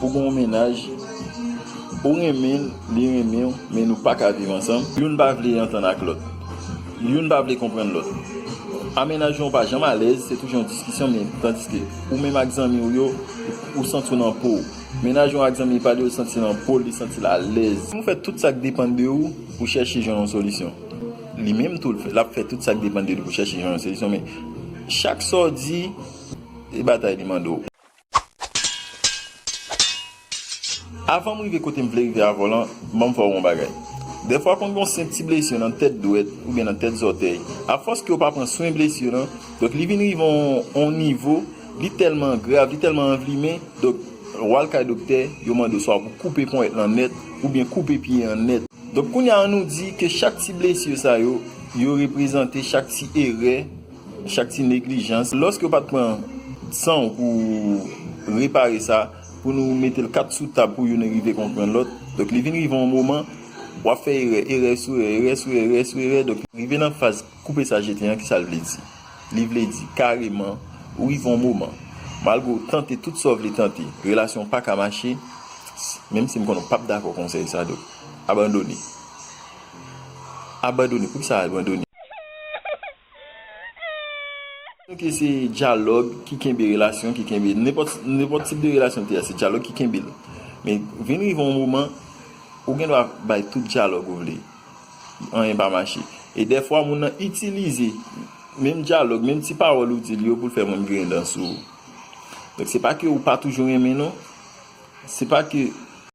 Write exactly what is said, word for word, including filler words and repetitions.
Ou gen yon mennaj, ou renmen l, li renmen w, men nou pa ka viv ansanm. Youn pa vle antann ak lòt. Youn pa vle konprann lòt. A mennaj ou pa janm alèz, se toujou yon diskisyon, men tandiske ou menm ak zanmi w yo, ou santi w nan po w. Mennaj ou ak zanmi pa li, ou santi l nan po l, li santi l alèz. Ou fè tout sa k depann de ou pou chèche jwenn yon solisyon. Li menm tou, l ap fè tout sa k depann de li pou chèche jwenn yon solisyon, men chak sa w di, e batay li mande w. Avan m rive kote m vle rive avè w lan, ban m fè w yon bagay. Dèfwa konn gen yon senp ti blesi nan tèt dwèt oubyen nan tèt zòtèy. Afòs ke w pa pran swen blesi lan, donk li vin rive yon, yon nivo, li tèlman grav, li tèlman anvlimen, donk w al kay doktè, yo mande w swa pou koupe ponyèt lan nèt oubyen koupe pye an nèt. Donk kounye a ann nou di ke chak ti blesi sa yo, yo reprezante chak ti erè, chak ti neglijans. Lòske w pa t pran san w pou repare sa, pou nou mete l kat sou tab pou youn rive konprann lòt. Donk li vin rive yon moman, w ap fè erè, erè sou erè, erè sou erè, erè sou erè. Donk rive nan faz koupe sa jete an, kisa l vle di? Li vle di kareman, ou rive yon moman, malgre w tante tout sa w vle tante, relasyon an pa ka mache, menm si m konnen w p ap dakò konsèy sa, donk abandone. Abandone. Poukisa abandone? Ke se dyalòg ki kenbe relasyon, ki kenbe nenpòt, nenpòt tip de relasyon te ye, se dyalòg ki kenbe l. Men vin rive yon moman, ou gen dwa bay tout dyalòg ou vle. Anyen pa mache. E dèfwa, moun nan itilize menm dyalòg, menm ti pawòl ou di li yo pou l fè moun griyen dan sou ou. Donk, se pa ke ou pa toujou renmen non. Se pa ke